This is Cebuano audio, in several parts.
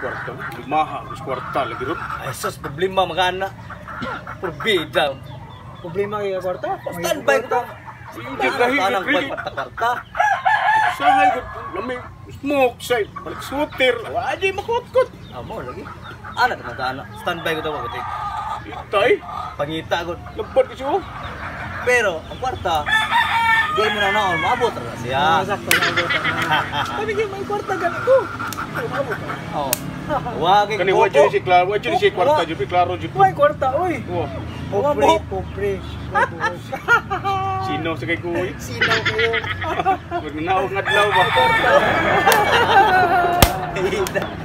Kwarta, limaha, mas kwarta lagi ron. Ay sus, problema mga anak. Purbida. Problema kay kwarta. Standby ko. Hindi lahi, Tanang pre. kwarta-kwarta. Sahay ko, lami, smoke, say, balik shooter. Wa di makutkot. Amo lagi. Ana naman ta ana. Standby ko daw ko. Itay, Pangita ko. labad ko siya. Pero ang kwarta, di mo na naon, maabot ra siya. Ah, sakto na abot. Sabi kay may kwarta gani ko. Maabot. Oo. Wa kay Kani wa jud si klaro, wa jud si kwarta jud, klaro jud. May kwarta, oy. Oh, Pobre, pobre. sino sa kay kuy? Sinaw kayo. Magnanaw ng adlaw ba?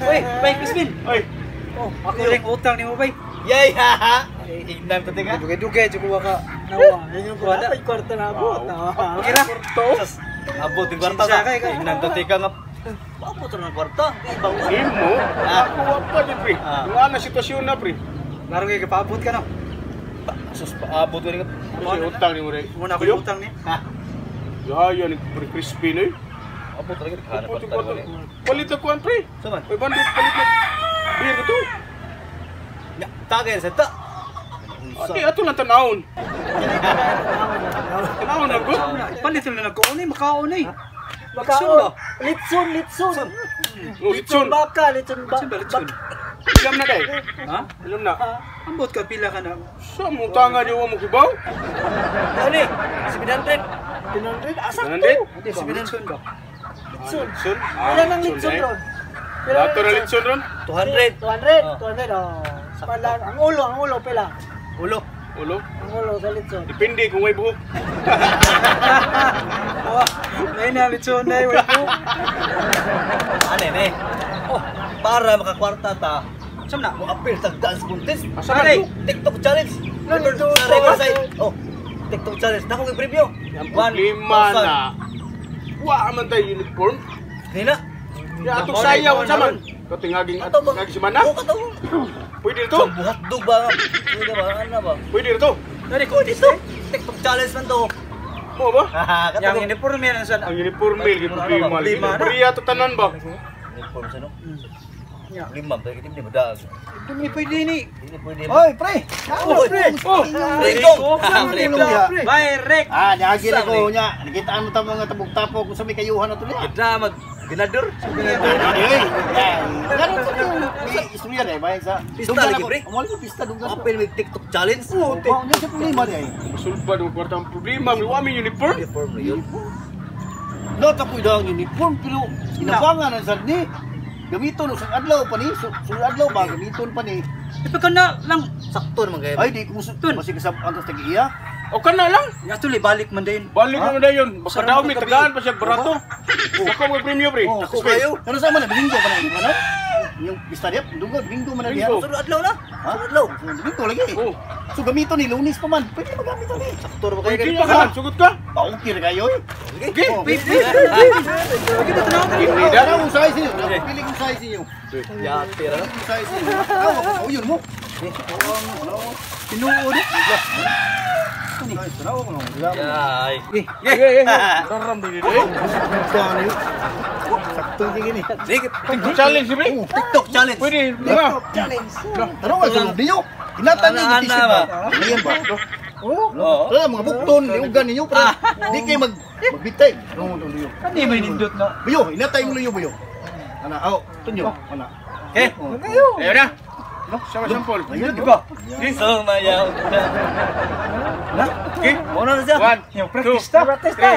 Uy, bay Crispin. Ay, Oh, ako ring utang nimo bay. Yay ha ha. Ignan to tika. Dugay-dugay jud ko ka. Nawa, yun yung kwarta. May kwarta na abot. Okay ra. kwarta. Abot yung kwarta Sinsya sa. kay kay. Ignan to tika nga. Abot ra ng kwarta. Ibang Imo, ako wa pa di pre. Ah. Yung ana sitwasyon na pre. Laro kay kapaabot ka no. Sus paabot ko ni. Kasi utang ni mo re. Muna ko yung utang ni. Ha. Yaya ni pre Crispin eh. Abot ra gid kana Abot yung kwarta. kwarta. Palit ako an pre. Saman. May bandit palit na. Beer ko to. Ya, tagay sa ta. Ate, ato lang tanawon. Tanawon na ko. Palit na nagkaon ni, makaon ni. Makaon. Litson, litson. Oh, litson. Baka, litson ba. Litson ba litson? Ilam na kay. Ha? Ilam na. Ambot ka pila ka na. Sa mo tanga di wa mo kibaw? Dali, 700. 700, asa to? 700? Di ba litson ba? Litson. Litson. Pila ng litson ron? Pila Ato na litson ron. 200. 200, Oh. 200, oh. Pala, ang ulo, pila. Ulo. Ulo. Ang ulo sa litson. Depende kung may buhok. Awa, nay na litson nay way ko. Ano ne? Oh, para makakwarta ta. Sam na. Mo appeal sa dance contest. Asa man? Aray, TikTok challenge. Lolo, Sa Riverside. Oh, TikTok challenge. Nako kay preview. Ang problema na wa man tayo uniform. Nina. Ya atong sayaw unsa man? Katingaging Ato ba? ngagi semana. Oh, kato. Pwede to. Sa buhat dug ba? Pwede ba? Ano ba? Pwede to. Dali ko Pwede to. TikTok challenge man to. Mo ba? Haha, kato. Yang uniform yan sa Ang uniform lagi problema. Lagi Problema na. Priya to tanan ba? Uniform sa no. Ya. Lima ba kita hindi madag. Hindi pwede ni. Hindi pwede. Oy, pre! Oy, pre. Oh, Ringkong. Ringkong. Bay rek. Ah, niagi na ko nya. Nakitaan mo ta mga tabog-tapog kung sa may kayuhan na to niya. Kita mag ginador. Ay, ganun sa may istorya na eh, bayan sa... Pista lagi, pre. Ang wala ko pista, dunggan. Apil may TikTok challenge. Oo, niya sa problema niya eh. Masulbad ang kwarta ang problema, may wa mi uniform. Uniform na yun. Not ako daw ang uniform, pero inabangan ang sad ni. Gamiton sa adlaw pa ni, sunod adlaw ba, gamiton pa ni. Ipa ka na lang. Sakto naman kayo. Ay, di ko masig sa antos tag-iya. O kana lang. Actually balik man din. Balik na dayon. Baka Sarap daw may ng gabi. tagaan pa siya barato. Ako may premyo pre. Oh, Ako kayo. Pero sa man, Domingo pa na, ano? Yung pista niya, Domingo, Domingo man na diya. Domingo. Sunod adlaw na. Ha? Sunod adlaw. Domingo lagi. Oh. So gamiton ni Lunes pa man. Pwede magamit ni. Sakto naman kayo. Pwede pa ka, sugot ka. Ah, okay ra kayo eh. Okay. Oh. Lagi na tanaw Hindi da. Ano ang size niyo? Pili kong size niyo. Ya, tira. Pili kong size niyo. Ah, oh, yun mo. Tinuod. Size, tanaw ko no. Yay. Eh, eh, eh. Daram din eh. Sakto gini. Sige, TikTok challenge pre. TikTok challenge. Pwede na. Challenge. Tanaw ka sulod ninyo. Hinatan niyo Ana, yung t-shirt ana ba? Ayan ba? Oh, Oo. Tara, mga bukton, liugan ninyo pre. Di kayo magbitay. Ano mo luyo? Ani may nindot na. Buyo, hinatay mo luyo buyo. Ana, aw, tunyo. Ana. Okay. kayo. Ayun na. Sama sampol. Ayan ba? Sumayaw ka. Na? Okay. Muna na siya. One, Yung two, practice ta. Practice ta.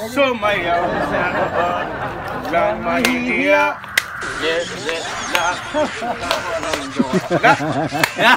Sumayaw sa lang mahihiya. Yes, yes, na. Na.